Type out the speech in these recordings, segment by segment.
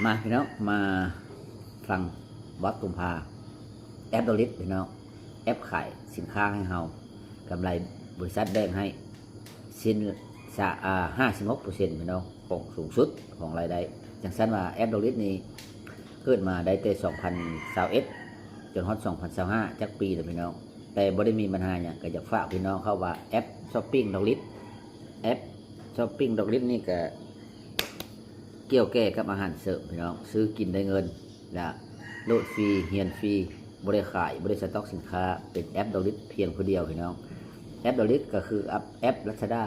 ມາພີ່ນ້ອງ ມາຟັງບອສກຸມພາ ແອັບດອລລິດພີ່ນ້ອງ ແອັບຂາຍສິນຄ້າໃຫ້ເຮົາ ກຳໄລບໍລິສັດແບ່ງໃຫ້ຊິນສະ ອາ ຫ້າສິບຫົກເປີເຊັນພີ່ນ້ອງ ຂອງສູງສຸດຂອງລາຍໄດ້. ຈັ່ງຊັ້ນວ່າແອັບດອລລິດນີ້ເກີດມາໄດ້ແຕ່ສອງພັນຊາວເອັດ ຈົນຮອດສອງພັນຊາວຫ້າ ຈັກປີແລ້ວພີ່ນ້ອງ ແຕ່ບໍ່ໄດ້ມີບັນຫາຫຍັງ ກໍຢາກຝາກພີ່ນ້ອງເຮົາວ່າແອັບຊັອບປິງດອລລິດ ແອັບຊັອບປິງດອລລິດນີ້ກໍ ກ່ຽວແກ່ກັບອາຫານເສີມພີ່ນ້ອງ ຊື້ກິນໄດ້ເງິນ ແລະ ໂຫຼດຟຣີ ຮຽນຟຣີ ບໍ່ໄດ້ຂາຍ ບໍ່ໄດ້ສະຕັອກສິນຄ້າ ເປັນແອັບດອລລິດພຽງຜູ້ດຽວພີ່ນ້ອງ. ແອັບດອລລິດກໍຄືແອັບ ແອັບລາຊາດ້າ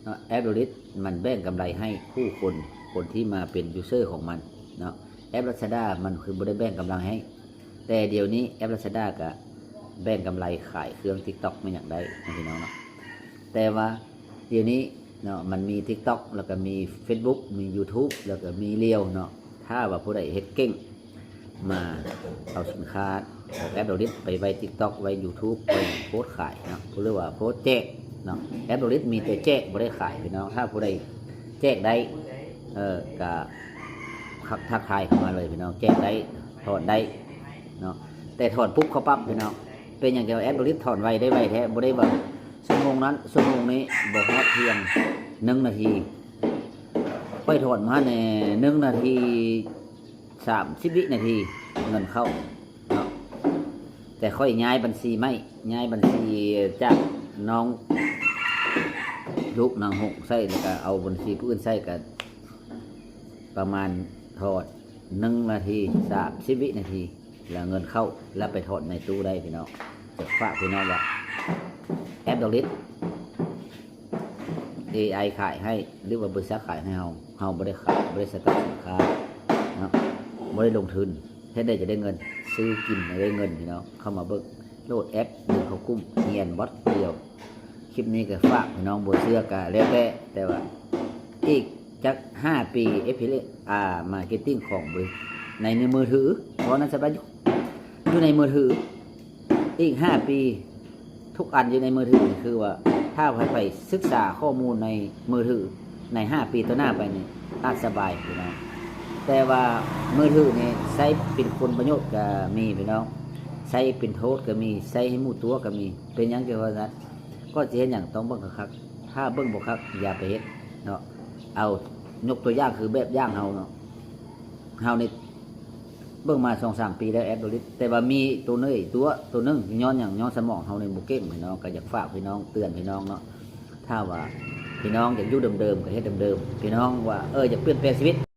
ເນາະ ແອັບດອລລິດມັນແບ່ງກຳໄລໃຫ້ຜູ້ຄົນ ຄົນທີ່ມາເປັນຢູເຊີຂອງມັນເນາະ ແອັບລາຊາດ້າມັນຄືບໍ່ໄດ້ແບ່ງກຳໄລໃຫ້ ແຕ່ດຽວນີ້ແອັບລາຊາດ້າກະແບ່ງກຳໄລຂາຍເຄື່ອງຕິກຕັອກແມ່ນຫຍັງໄດ້ນະພີ່ນ້ອງເນາະ ແຕ່ວ່າ ດຽວນີ້ເນາະ ມັນມີຕິກຕັອກ ແລ້ວກໍມີເຟສບຸກ ມີຢູທູບ ແລ້ວກໍມີລຽວເນາະ ຖ້າວ່າຜູ້ໃດເຮັດເກັ່ງ ມາເອົາສິນຄ້າຂອງແອັບດອລລິດໄປໄວ້ຕິກຕັອກ ໄວ້ຢູທູບ ໄປໂພສຂາຍເນາະ ຫຼືວ່າໂພສແຈກເນາະ ແອັບດອລລິດມີແຕ່ແຈກ ບໍ່ໄດ້ຂາຍພີ່ນ້ອງ. ຖ້າຜູ້ໃດແຈກໄດ້ ເອີ ກະທັກທາຍເຂົ້າມາເລີຍພີ່ນ້ອງ ແຈກໄດ້ ຖອນໄດ້ເນາະ ແຕ່ຖອນປຸບເຂົາປັບພີ່ນ້ອງ. ເປັນຫຍັງຈັ່ງວ່າແອັບດອລລິດຖອນໄວໄດ້ໄວແທ້ ບໍ່ໄດ້ວ່າ ຊົ່ວໂມງນັ້ນຊົ່ວໂມງນີ້ ບໍ່ຮອດພຽງໜຶ່ງນາທີ ຂ້ອຍຖອນມາແດ່ໜຶ່ງນາທີສາມສິບວິນາທີ ເງິນເຂົ້າເນາະ ແຕ່ຂ້ອຍຍ້າຍບັນຊີໃໝ່ ຍ້າຍບັນຊີຈາກນ້ອງລູກນາງຫົງໃຊ້ ແລ້ວກໍເອົາບັນຊີຜູ້ອື່ນໃຊ້ ກໍປະມານຖອນໜຶ່ງນາທີສາມສິບວິນາທີ ແລ້ວເງິນເຂົ້າ ແລ້ວໄປຖອນໃນຕູ້ໄດ້ພີ່ນ້ອງ. ຈະຝາກພີ່ນ້ອງວ່າແອັບດອລລິດ ເອໄອຂາຍໃຫ້ ຫຼືວ່າບໍລິສັດຂາຍໃຫ້ເຮົາ ເຮົາບໍ່ໄດ້ຂາຍ ບໍ່ໄດ້ສະຕັອກສິນຄ້າເນາະ ບໍ່ໄດ້ລົງທຶນ ເຮັດໄດ້ຈະໄດ້ເງິນ ຊື້ກິນໃຫ້ໄດ້ເງິນພີ່ນ້ອງ. ເຂົ້າມາເບິ່ງ ໂຫຼດແອັບ ດຶງເຂົ້າກຸ່ມ ຮຽນບອດດຽວ. ຄລິບນີ້ກໍຝາກພີ່ນ້ອງ ບໍ່ເຊື່ອກໍແລ້ວແຕ່ ແຕ່ວ່າອີກຈັກຫ້າປີ ເອັຟເອຟເອ ອາ ມາເກັດຕິ້ງຂອງ ໃນ ໃນມືຖື ເພາະນັ້ນສະບາຍຢູ່ໃນມືຖື ອີກຫ້າປີ ທຸກອັນຢູ່ໃນມືຖື ຄືວ່າ ຖ້າໃຜໄປສຶກສາຂໍ້ມູນໃນມືຖື ໃນຫ້າປີຕໍ່ໜ້າໄປນີ້ ອາດສະບາຍພີ່ນ້ອງ. ແຕ່ວ່າມືຖືນີ້ໃຊ້ເປັນຄຸນປະໂຫຍດກໍມີພີ່ນ້ອງ ໃຊ້ເປັນໂທດກໍມີ ໃຊ້ໃຫ້ໝູ່ຕົວະກໍມີ. ເປັນຫຍັງຈຶ່ງວ່າຊັ້ນ? ກໍຊິເຮັດຫຍັງຕ້ອງເບິ່ງຄັກໆ ຖ້າເບິ່ງບໍ່ຄັກຢ່າໄປເຮັດເນາະ. ເອົາ ຍົກຕົວຢ່າງຄືແບບຢ່າງເຮົາເນາະ ເຮົານີ້ ເບິ່ງມາສອງສາມປີແລ້ວແອັບໂດລິດ ແຕ່ວ່າມີໂຕເນີຍຕົວະໂຕໜຶ່ງ ຍ້ອນຫຍັງ? ຍ້ອນສະໝອງເຮົານີ້ບໍ່ເກັ່ງພີ່ນ້ອງ. ກໍຢາກຝາກພີ່ນ້ອງ ເຕືອນພີ່ນ້ອງເນາະ ຖ້າວ່າພີ່ນ້ອງຢາກຢູ່ເດີມໆ ກໍເຮັດເດີມໆ ພີ່ນ້ອງວ່າ ເອີ ຢາກປ່ຽນແປງຊີວິດ